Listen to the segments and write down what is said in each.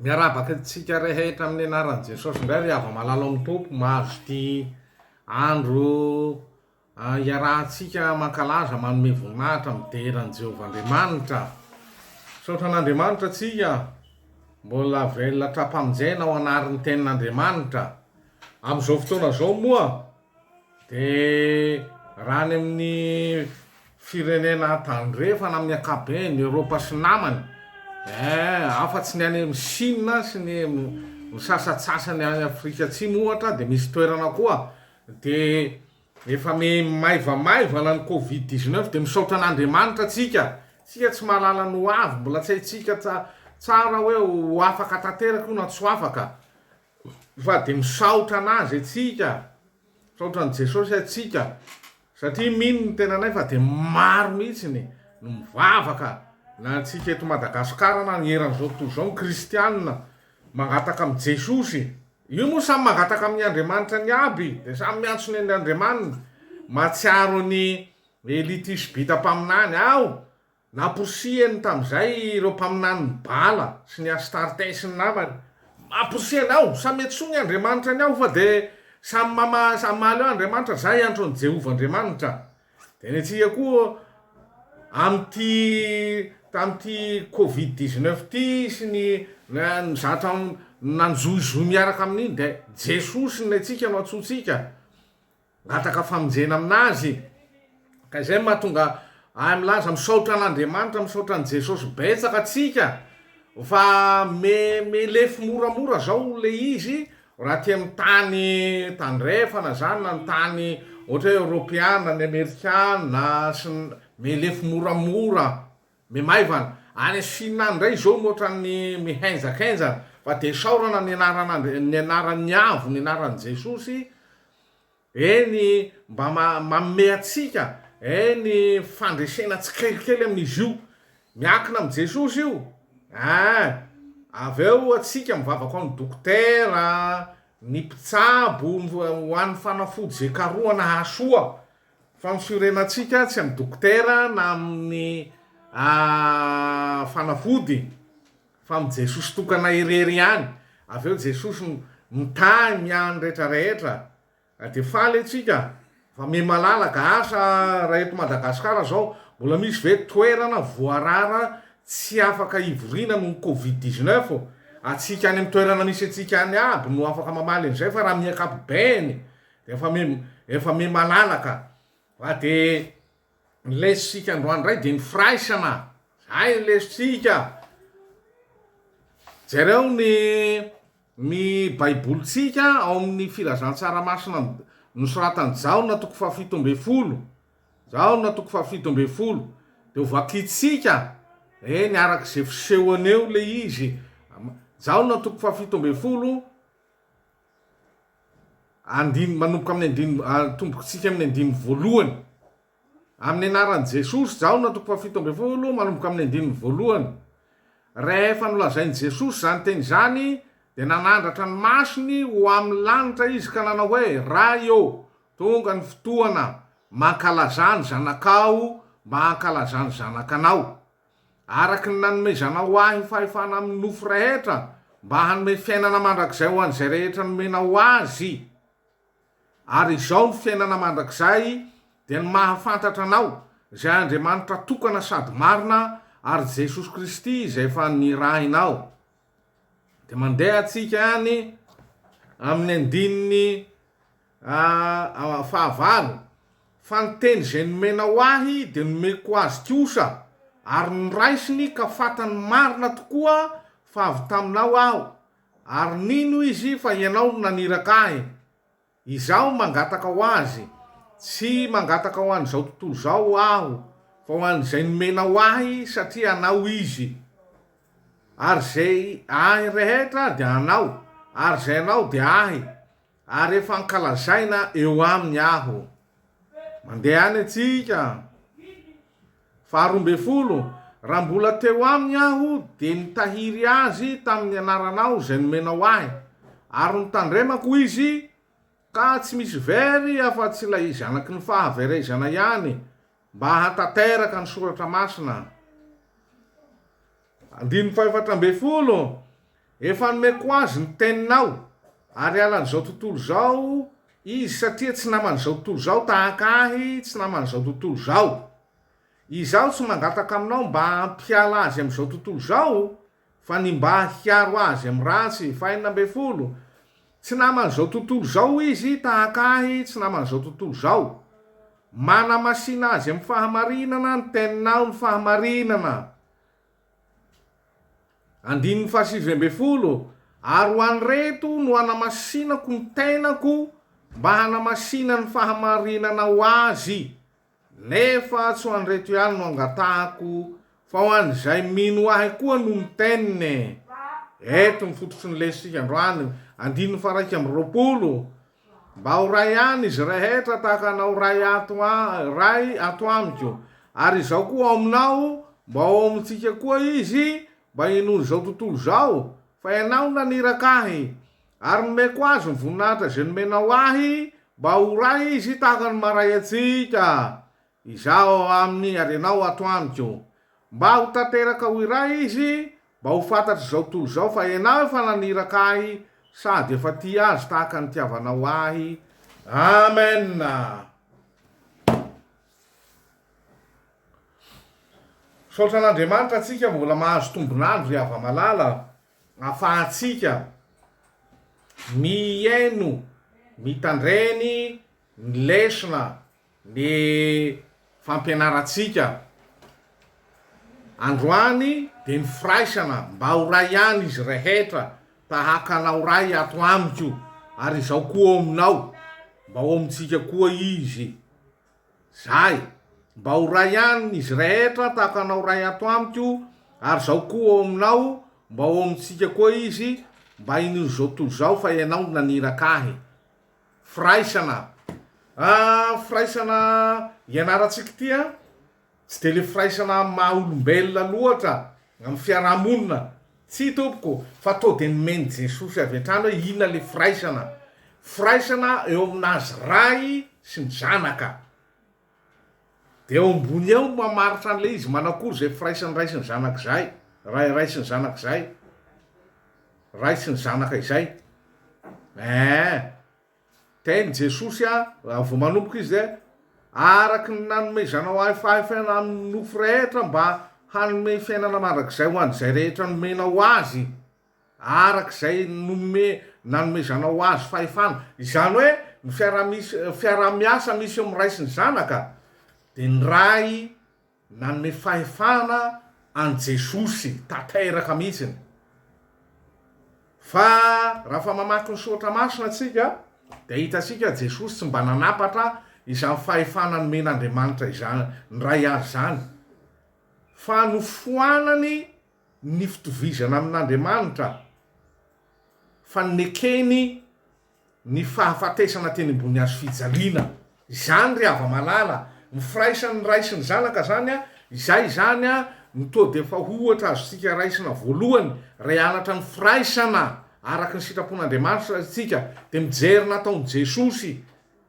Miarahaba antsika rehetra amin'ny anaran'i Jesosy indray ry hava-malala ao amin'ny Tompo mahazo ity andro iarahantsika mankalaza manome voninahitra midera an'i Jehovah Andriamanitra. Misaotra an'Andriamanitra antsika mbola velona tra-pamonjena ao anarin'ny tenin'Andriamanitra. Amin'izao fotoana izao moa Dia raha any amin'ny firenena tandrefana amin'ny ankapobeny, Eoropa sy ny namany, eh, afa-tsy ny any amin'ny Chine sy ny ny sasantsasany any Afrika Atsimo ohatra dia misy toerana koa dia efa me maivamaivana ny covid 19 dia misaotra an'Andriamanitra tsika, tsika tsy mahalala ny ho avy, mbola tsy haintsika tsara hoe ho afaka tanteraka io na tsy ho afaka. Fa dia misaotra an'Azy antsika, misaotra an'i Jesosy antsika, satria mino ny tenanay fa dia maro mihitsy ny no mivavaka, na antsika eto Madagasikara na ny eran'izao tontolo izao, ny kristianina mangataka amin'i Jesosy, io moa samy mangataka amin'ny Andriamanitra ny aby, dia samy miantso ny Andriamaniny, mahatsiaro an'i Elia Tisbita mpaminany aho, Namporisihiny tamin'izay ireo mpaminanin'i Bala sy ny Astarte sy ny namany. Amporisihany aho, samy antsoiny Andriamanitra ny aho fa dia samy mama hamaly aho Andriamanitra, izaho hiantso an'i Jehovah Andriamanitra. Dia ny antsika koa amin'ity tamin'ity covid 19 ity sy ny ny zavatra nanjohizohy miaraka amin'iny dia Jesosy ny antsika no antsointsika. Mangataka famonjena aminazy. Ka izay no mahatonga ahy milaza misaotra an'Andriamanitra, misaotra an'i Jesosy betsaka tsika fa me me lefy moramora zao le izy raha aty amin'ny tany tandrefana zany na ny tany ohatra hoe eoropeana, ny amerikana sy ny me lefy moramora, me maivana. Any Chine any ndray zao no ohatran'ny mihenjakenjana fa dia isaorana ny anaran'Andri- ny anaran'ny Avo, ny anaran'i Jesosy Eny, mba manome antsika ny fandresena tsikelikely amin'izy io. Miankina amin'i Jesosy io. Ein, avy eo antsika mivavaka ho an'ny dokotera, ny mpitsabo, ho an'ny fanafody izay karohana hahasoa. Fa ny fiorenantsika tsy amin'ny dokotera na amin'ny fanafody fa amin'i Jesosy tokana irery ihany. Avy eo Jesosy mitahy miahy ny rehetra rehetra. Dia faly antsika fa miha malalaka. Asa raha eto Madagasikara zao mbola misy ve toerana voarara tsy afaka hivoriana noho ny covid 19? Antsika any amin'ny toerana misy antsika any aby no afaka mamaly an'izay fa raha amin'ny ankapobeny dia efa miha efa miha malalaka. Fa dia ny lesontsika androany indray dia ny firaisana. Zay ny lesontsika. Jereo ny ny baibolintsika ao amin'ny filazantsara masina nosoratan'i Jaona toko fahafito ambin'ny folo. Jaona toko fahafito ambin'ny folo. Dia ho vakintsika, eny araka izay fisehony eo ilay izy. Jaona toko fahafito ambin'ny folo, andininy, manomboka amin'ny andininy, atombokintsika amin'ny andininy voalohany. Amin'ny anaran'i Jesosy, Jaona toko fahafito ambin'ny folo, manomboka amin'ny andininy voalohany. Rehefa nolazain'i Jesosy izany teny izany, dia nanandratra ny masony ho amin'ny lanitra izy ka nanao hoe, Ray ô, tonga ny fotoana, mankalazà ny Zanakao mba hankalazan'ny Zanaka anao. Araka ny nanomezanao ahy fahefana amin'ny nofo rehetra, mba hanome fiainana mandrakizay ho an'izay rehetra nomenao azy. Ary izao ny fiainana mandrakizay, dia ny mahafantatra Anao, izay Andriamanitra tokana sady marina, ary Jesosy Kristy izay efa nirahinao. Dia mandeha antsika any amin'ny andininy fahavalo, Fa ny teny izay nomenao ahy dia nomeko azy kosa, ary noraisiny ka fantany marina tokoa fa avy taminao aho, Ary nino izy fa Ianao no naniraka ahy. Izaho mangataka ho azy, tsy mangataka ho an'izao tontolo izao aho, fa ho an'izay nomenao ahy, satria Anao izy. Ary izay ahy rehetra dia Anao, ary izay Anao dia ahy, ary efa ankalazaina eo aminy aho. Mandeha any antsika. Faharoa ambin'ny folo, Raha mbola teo aminy aho, dia nitahiry azy tamin'ny anaranao izay nomenao ahy, ary notandremako izy, ka tsy misy very afa-tsy ilay zanaky ny fahaverezana ihany, mba hahatanteraka ny soratra masina. Andininy fahefatra ambin'ny folo. Efa nomeko azy ny teninao, ary halan'izao tontolo izao izy satria tsy naman'izao tontolo izao tahaka ahy tsy naman'izao tontolo izao. Izaho tsy mangataka aminao mba hampiala azy amin'izao tontolo izao, fa ny mba hiaro azy amin'ny ratsy. Fahenina ambin'ny folo. Tsy naman'izao tontolo izao izy tahaka ahy tsy naman'izao tontolo izao. Manamasina azy amin'ny fahamarinana ny teninao ny fahamarinana. Andininy fahasivy ambin'ny folo, Ary ho an'ireto no hanamasinako ny tenako mba hanamasina ny fahamarinana ho azy, nefa tsy ho an'ireto ihany no angatahako, fa ho an'izay mino ahy koa noho ny teniny. Eto ny fototry ny lesintsika androany, andininy faha-21, Mba ho ray ihany izy rehetra tahaka anao Ray ato Ray ato amiko, ary izaho koa ao aminao, mba ho ao amintsika koa izy, mba hinoan'izao tontolo izao, fa ianao no naniraka ahy, ary nomeko azy ny voninahitra izay nomenao ahy, mba ho ray izy tahaka ny maha-ray antsika. Izaho ao aminy ary ianao ato amiko. Mba ho tanteraka ho iray izy, mba ho fantatr'izao tontolo izao fa ianao efa naniraka ahy sady efa tia azy tahaka ny nitiavanao ahy. Amen. Misaotra an'Andriamanitra antsika mbola mahazo tombon'andro ry hava-malala afahantsika mihaino, mitandreny ny lesona Ny fampianarantsika androany dia ny firaisana mba ho ray ihany izy rehetra tahaka anao Ray ato amiko ary izaho koa ao aminao mba ho amintsika koa izy zay mba ho ray ihany izy rehetra tahaka anao Ray ato amiko ary izaho koa ao aminao mba ho amintsika koa izy mba hinoan'izao tontolo izao fa ianao no naniraka ahy. Firaisana ah, firaisana ianarantsika ity an, tsy dia le firaisana amin'ny maha olombelona loatra, amin'ny fiarahamonina, tsia tompoko, fa to dia nomen'i Jesosy avy hatrany hoe inona le firaisana, firaisana eo aminazy Ray sy ny Zanaka, dia eo ambony eo no mamaritra an'ilay izy, manakory izay firaisan'ny Ray sy ny Zanaka izay, Ray Ray sy ny Zanaka izay. Ray sy ny Zanaka izay. Eeh. Teny Jesosy a, raha vao manomboka izy dia araka ny nanomezanao ahy fahefana amin'ny nofo rehetra mba hanome fiainana mandrakizay ho an'izay rehetra nomenao azy, araka izay nome nanomezanao azy fahefana. Izany hoe ny fiaraha-misy fiaraha-miasa misy eo amin'ny Ray sy ny Zanaka dia ny Ray Nanome fahefana an'i Jesosy tanteraka mihitsiny. Fa raha fa mamaky ny Soratra Masina tsika dia hitantsika Jesosy tsy mba nanapatra izany fahefana nomen'Andriamanitra izany ny Ray azy izany fa nofoanany ny fitovizana amin'Andriamanitra fa nekeny ny fahafatesana teny ambony hazo fijaliana. Izany ry hava-malala, ny firaisan'ny Ray sy ny Zanaka izany an, izay izany an, no toa dia efa ohatra azontsika raisina voalohany, raha hianatra ny firaisana araka ny sitrapon'Andriamanitra isika, dia mijery nataon'i Jesosy,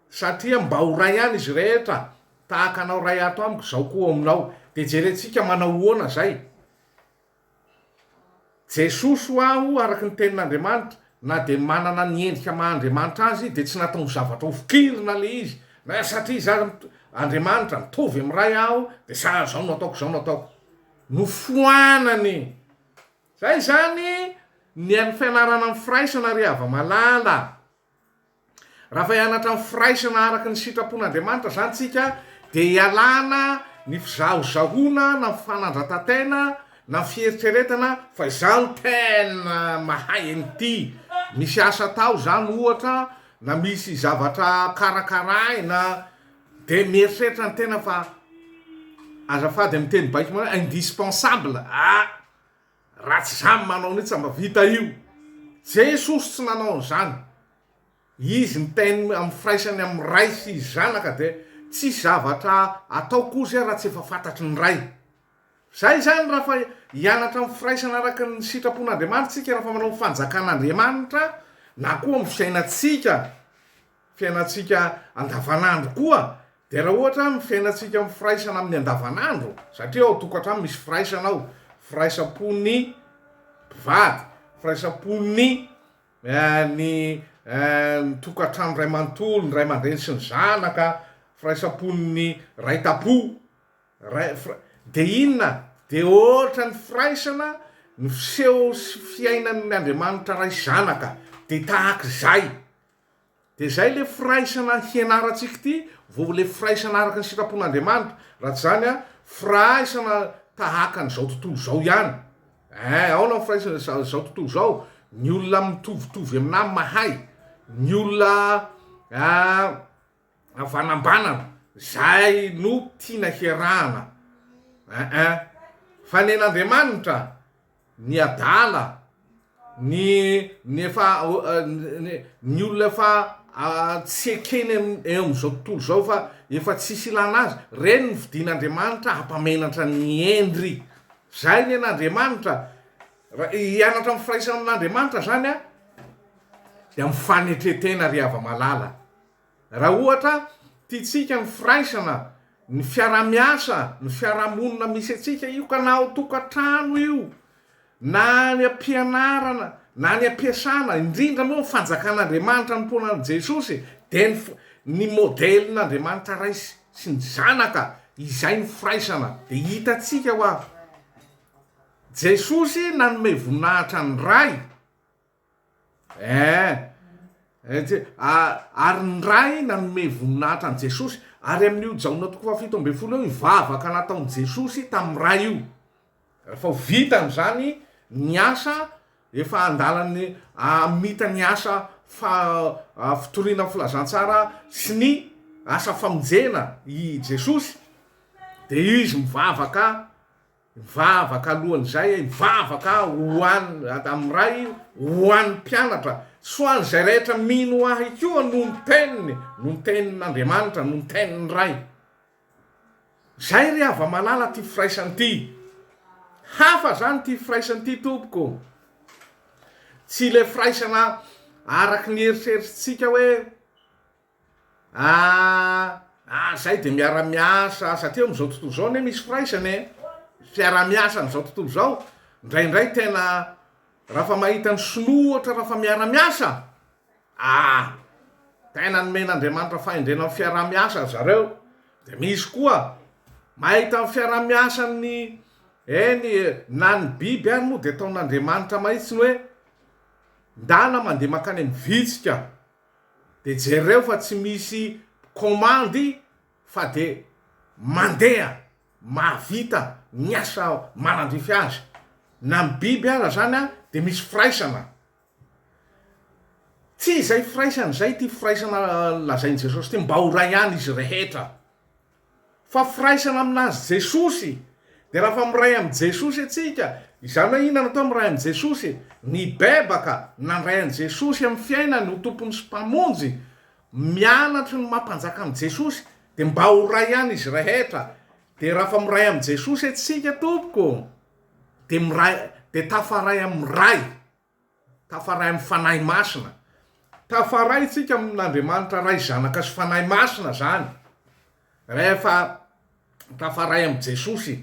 satria mba ho Ray ihany izy rehetra, tahaka anao Ray ato amiko, izaho koa ao aminao. Dia jerentsika manao ahoana izay. Jesosy ho aho araka ny tenin'Andriamanitra, na dia manana ny endrika maha Andriamanitra azy dia tsy nataony zavatra ho fikirina le izy, na satria izaho Andriamanitra, mitovy amin'ny Ray aho dia sa zao no ataoko zao no ataoko. Nofoanany. Zay zany ny an'ny fianarana ny firaisana ry hava-malala. Raha fa hianatra ny firaisana araka ny sitrapon'Andriamanitra izany tsika dia hialana ny fizahozahoana na ny fanandratan-tena na ny fieritreretana fa izaho no tena mahay an'ity, misy asa atao izany ohatra na misy zavatra karakaraina dia mieritreritra ny tena fa azafady amin'ny teny baiko manao hoe indispensable, ah! Raha tsy za manao an'io tsy mba vita io. Jesosy tsy nanao an'izany. Izy niteny amin'ny firaisany amin'ny Ray sy izy Zanaka dia tsisy zavatra ataoko ozy aho raha tsy efa fantatry ny Ray. Zay izany raha fa hianatra amin'ny firaisana araka ny sitrapon'Andriamanitra tsika raha fa manao ny fanjakan'Andriamanitra na koa amin'ny fiainantsika fiainantsika andavanandro koa dia raha ohatra ny fiainantsika amin'ny firaisana amin'ny andavanandro satria ao an-tokantrano misy firaisana ao, firaisam-pon'ny mpivady, firaisam-pon'ny ny ny tokantrano iray manontolo, ny ray aman-dreny sy ny zanaka, firaisam-pon'ny ray tam-po, ray fira-, dia inona? Dia ohatra ny firaisana ny fiseho sy fiainan'ny Andriamanitra Ray sy Zanaka, dia tahaka izay. Dia izay ilay firaisana hianarantsika ity vao ilay firaisana araka ny sitrapon'Andriamanitra. Raha tsy izany an, firaisana tahaka an'izao tontolo izao ihany. Eh, aona ny firaisana izao tontolo izao? Ny olona mitovitovy aminà mahay, ny olona havanambanana, izay no tiana hiarahana. Eh eh. Fa ny an'Andriamanitra, ny adala, ny ny efa ny olona efa tsy ekeny eo amin'izao tontolo izao fa efa tsisy ilana azy, ireny no fidin'Andriamanitra hampamenatra ny hendry. Zay ny an'Andriamanitra. Raha hianatra amin'ny firaisana amin'Andriamanitra zany an, dia amin'ny fanetren-tena ry hava-malala. Raha ohatra tiantsika ny firaisana, ny fiaraha-miasa, ny fiarahamonina misy antsika io ka na ao tokantrano io, na any am-pianarana, na any am-piasana, indrindra moa ny fanjakan'Andriamanitra anompoana an'i Jesosy dia ny ny modelin'Andriamanitra Ray sy ny Zanaka, izay ny firaisana dia hitantsika hoa Jesosy nanome voninahitra ny Ray. Eh, ary ny Ray nanome voninahitra an'i Jesosy. Ary amin'io Jaona toko faha-17 io, io vavaka nataon'i Jesosy tamin'ny Ray io. Rehefa ho vitany izany ny asa, efa andalan'ny hamita ny asa fa fitoriana ny filazantsara sy ny asa famonjena i Jesosy, dia izy mivavaka Mivavaka alohan'izay e, mivavaka ho an amin'ny Ray ho an'ny mpianatra sy ho an'izay rehetra mino ahy koa noho ny teniny, noho ny tenin'Andriamanitra, noho ny tenin'ny Ray. Zay ry hava-malala ty firaisana ity. Hafa zany ity firaisana ity tompoko. Tsy ilay firaisana araky ny eritreritritsika hoe Ah ah zay de miara miasa satria amizao tontolo zao anie misy firaisana e, fiaraha miasa amizao tontolo zao, ndraindray tena raha fa mahita ny sinoa ohatra raha fa miara miasa, ah tena nomen'Andriamanitra fahendrena am fiaraha miasa ry zareo, de misy koa mahita ny fiaraha miasan'ny eny e, na ny biby ary moa de ataon'Andriamanitra mahitsy ny hoe ndana mandeha makany am vitsika. de jereo fa tsy misy komandy fa de mandeha mahavita ny asa manandrify azy, na ny biby aza zany an de misy firaisana, tsy izay firaisana izay ity firaisana lazain'i Jesosy ity, mba ho ray ihany izy rehetra. Fa firaisana aminazy Jesosy, dia raha fa miray amin'i Jesosy antsika, izany hoe inona no atao miray amin'i Jesosy? Nibebaka, nandray an'i Jesosy amin'ny fiainany ho Tompony sy Mpamonjy, mianatry ny maha mpanjaka an'i Jesosy, dia mba ho ray ihany izy rehetra. Dia raha fa miray amin'i Jesosy antsika tompoko, dia miray, dia tafaray amin'ny Ray. Tafaray amin'ny Fanahy Masina. Tafaray tsika amin'Andriamanitra Ray, Zanaka sy Fanahy Masina zany. Rehefa tafaray amin'i Jesosy.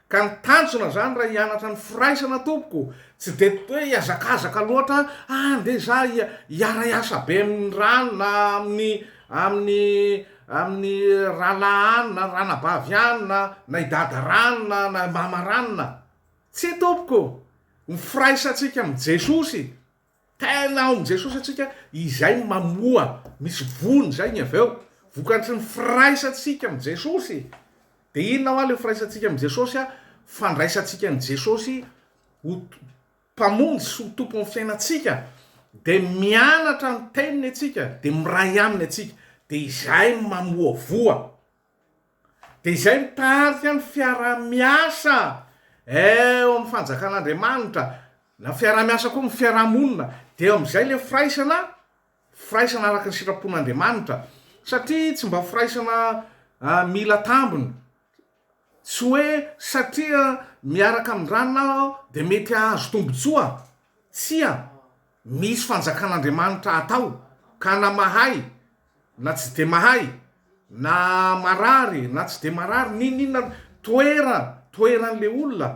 Ka ny tanjona zany raha hianatra ny firaisana tompoko, tsy de hoe hihazakazaka loatra, ah ndeha za hiara-hiasa be amin'ny rano na amin'ny amin'ny amin'ny rahalahy any na ranabavy any na na i dada ranona na mama ranona. Tsia tompoko, ny firaisantsika amin'i Jesosy, tena ao amin'i Jesosy antsika, izay no mamoa, misy voany izay ny avy eo, vokatry ny firaisantsika amin'i Jesosy, dia inona hoa ilay firaisantsika amin'i Jesosy a, fandraisantsika an'i Jesosy ho Mpamonjy sy ho Tompon'ny fiainantsika, dia mianatra ny teniny antsika, dia miray aminy antsika, dia izay no mamoa voa. Dia izay mitarika ny fiaraha-miasa eo amin'ny fanjakan'Andriamanitra, na fiaraha-miasa koa amin'ny fiaraha-monina, dia eo amin'izay ilay firaisana, firaisana araka ny sitrapon'Andriamanitra, satria tsy mba firaisana mila tambiny, tsy hoe satria miaraka amin-dranona aho dia mety hahazo tombontsoa, tsia, misy fanjakan'Andriamanitra atao, ka na mahay na tsy dia mahay, na marary na tsy dia marary, n'inon'inona toera, toeran'le olona.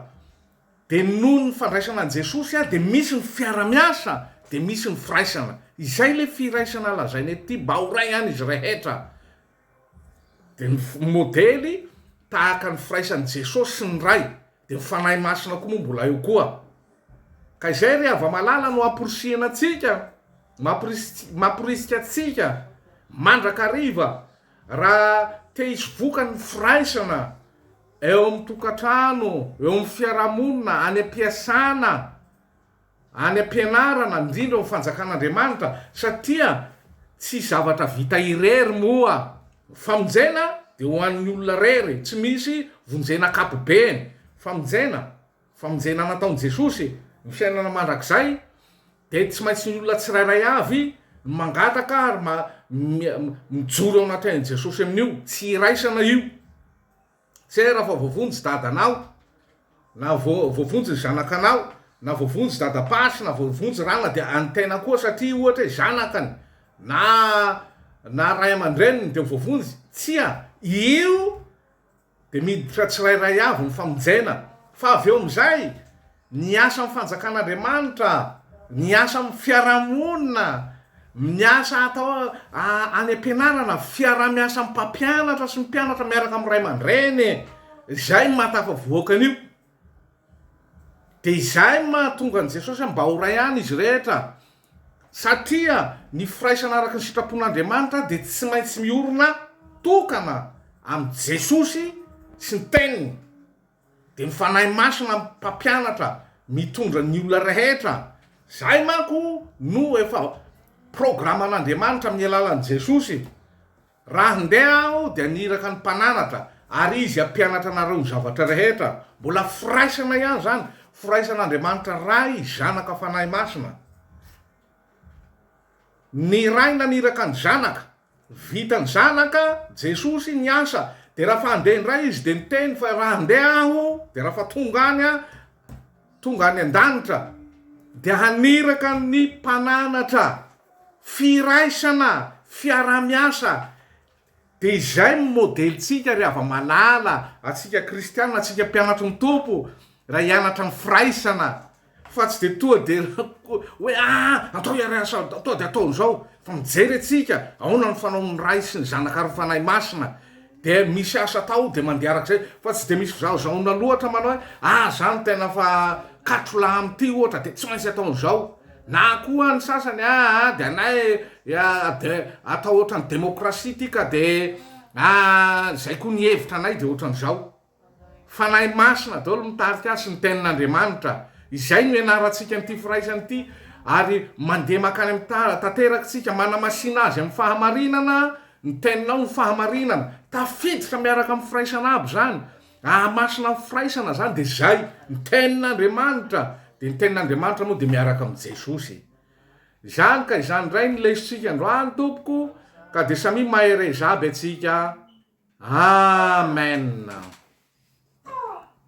Dia noho ny fandraisana an'i Jesosy dia misy ny fiara-miasa, dia misy ny firaisana. Izay ilay firaisana lazaina eto ity, mba ho ray ihany izy rehetra. Dia ny modely tahaka ny firaisan'i Jesosy sy ny Ray, dia ny Fanahy Masina koa moa mbola eo koa. Ka izay ry hava-malala no amporisihina antsika, mamporisika antsika mandrakariva raha te hisy vokany ny firaisana eo amin'ny tokantrano, eo amin'ny fiarahamonina, any am-piasana, any am-pianarana, indrindra eo amin'ny fanjakan'Andriamanitra, satria tsy zavatra vita irery moa ny famonjena dia ho an'ny olona irery, tsy misy vonjena ankapobeny, famonjena, famonjena nataon'i Jesosy, ny fiainana mandrakizay dia tsy maintsy ny olona tsirairay avy no mangataka ary mijoro eo anatrehan'i Jesosy amin'io, tsy iraisana io. Tsera fa voavonjy dadanao, na voavonjy ny zanakanao, na voavonjy dadapasy, na voavonjy rana dia an'ny tena koa satria ohatra hoe zanakany na na ray aman-dreniny dia ho voavonjy, tsia, io dia miditra tsirairay avy ny famonjena fa avy eo amin'izay Ny asa amin'ny fanjakan'Andriamanitra, ny asa amin'ny fiarahamonina, ny asa atao any am-pianarana, fiaraha-miasa amin'ny mpampianatra sy ny mpianatra miaraka amin'ny ray aman-dreny, izay no mahatafavoaka an'io. Dia izay no mahatonga an'i Jesosy hoe mba ho ray ihany izy rehetra, satria ny firaisana araka ny sitrapon'Andriamanitra dia tsy maintsy miorina tokana amin'i Jesosy sy ny teniny. Dia ny Fanahy Masina mpampianatra mitondra ny olona rehetra. Izay manko no efa programan'Andriamanitra amin'ny alalan'i Jesosy. Raha handeha aho dia haniraka ny mpananatra ary izy hampianatra anareo ny zavatra rehetra. Mbola firaisana ihany izany, firaisan'Andriamanitra Ray, Zanaka, Fanahy Masina. Ny Ray naniraka ny Zanaka, vita ny Zanaka, Jesosy, ny asa, dia raha fa handeha indray Izy dia niteny fa raha handeha Aho, dia raha fa tonga any Aho, tonga any an-danitra, dia haniraka ny Mpananatra, firaisana, fiaraha-miasa, dia izay no modelintsika ry hava-malala, antsika kristiana, antsika mpianatry ny Tompo, raha hianatra ny firaisana, fa tsy dia toa dia hoe aa atao hiara-hiasa atao dia atao an'izao, fa mijery antsika ahoana ny fanaon'ny Ray sy ny Zanaka ary ny Fanahy Masina, dia misy asa atao dia mandeha arak'izay, fa tsy dia misy fizahozahoana loatra manao hoe aa za no tena fa katro lahy amin'ity ohatra dia tsy maintsy atao an'izao, na koa ny sasany aa dia anay dia atao ohatran'ny demokrasia ity ka dia aa izay koa ny hevitra anay dia ohatran'izao. Fanahy Masina daholo mitarika azy sy ny Tenin'Andriamanitra. Izay no ianarantsika an'ity firaisana ity ary mandeha mankany amin'ny ta, tanteraka isika, manamasina azy amin'ny fahamarinana, ny Teninao no fahamarinana. Tafiditra miaraka amin'ny firaisana aby izany. Ahamasina ny firaisana izany dia izay, ny Tenin'Andriamanitra. Dia ny Tenin'Andriamanitra moa dia miaraka amin'i Jesosy. Izany ka izany indray ny lesontsika androany tompoko, ka dia samia mahereza aby antsika. Amen.